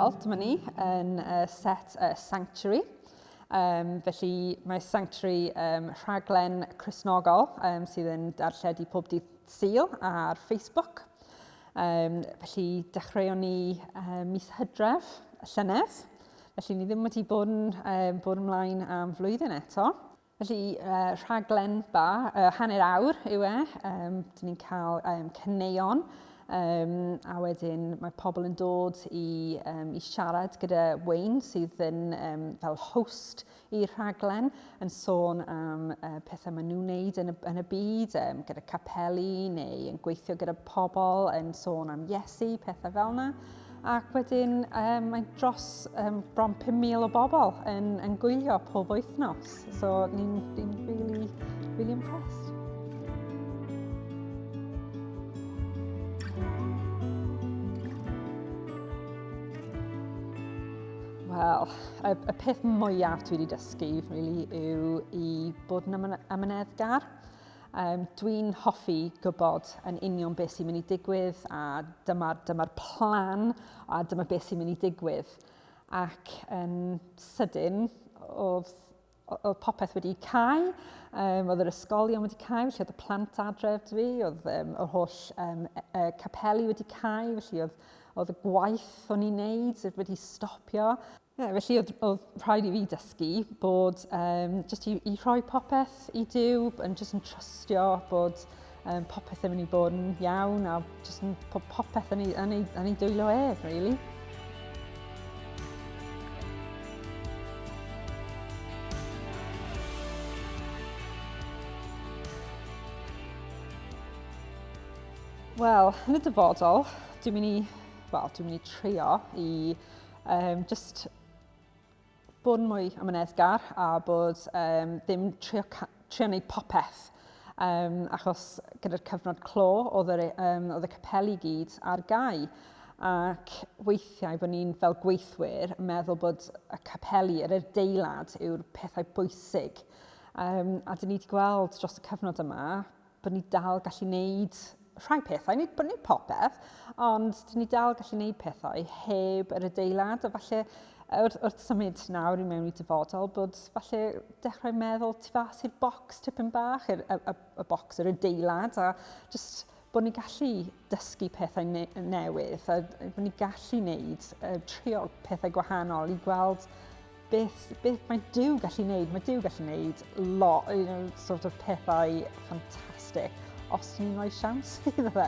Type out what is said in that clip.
Wel, dyma ni yn uh, set uh, Sanctuary. Um, felly mae Sanctuary um, rhaglen Cristnogol um, sydd yn darlledu pob dydd Sul ar Facebook. Um, felly dechreuon ni um, mis Hydref y llynedd. Felly ni ddim wedi bod yn, um, bod ymlaen am flwyddyn eto. Felly, uh, rhaglen ba, uh, hanner awr yw e. Um, dyn ni'n cael um, caneuon, um, a wedyn mae pobl yn dod i, um, i siarad gyda Wayne sydd yn um, fel host i'r rhaglen, yn sôn am uh, pethau maen nhw'n wneud yn y, yn y byd, um, gyda capeli neu yn gweithio gyda pobl, yn sôn am Iesu, pethau fel yna. Ac wedyn um, mae dros um, bron 5,000 o bobl yn, yn gwylio pob wythnos. So ni'n ni really, really impressed. Wel, y, y peth mwyaf dwi wedi dysgu really, yw i bod yn amyneddgar. Um, Dwi'n hoffi gwybod yn union beth sy'n mynd i digwydd a dyma'r dyma plan a dyma beth sy'n mynd i digwydd. Ac yn sydyn, oedd, oedd popeth wedi cau, um, oedd yr ysgolion wedi cau, felly oedd y plant adref dwi, oedd um, yr holl um, e, capeli wedi cau, felly oedd, oedd y gwaith o'n i'n neud wedi stopio. Ie, felly oedd, oedd rhaid i fi dysgu bod um, just i, i rhoi popeth i Duw, yn just yn trystio bod um, popeth yn mynd i bod yn iawn a just yn, popeth yn ei, yn ei, yn ei dwylo ef, really. Wel, yn y dyfodol, dwi'n mynd i, wel, dwi'n mynd i trio i Um, just bod yn mwy amyneddgar a bod um, ddim trio, trio wneud popeth. Um, achos gyda'r cyfnod clo, oedd, yr, um, oedd y capeli gyd ar gau. Ac weithiau bod ni'n fel gweithwyr yn meddwl bod y capeli, yr adeilad yw'r pethau bwysig. Um, a dyn ni wedi gweld dros y cyfnod yma bod ni dal gallu wneud rhai pethau, nid, nid popeth, ond dyn ni dal gallu wneud pethau heb yr adeilad, a falle wrth, wrth symud nawr i mewn i dyfodol, bod falle dechrau meddwl tu fas i'r bocs tipyn bach, y, y, y bocs, yr adeilad, a just bod ni'n gallu dysgu pethau ne newydd, a bod ni'n gallu wneud, uh, trio pethau gwahanol i gweld beth, beth mae Duw gallu wneud. Mae Duw gallu wneud lot, you know, sort of pethau ffantastig os ni'n rhoi siawns iddo fe.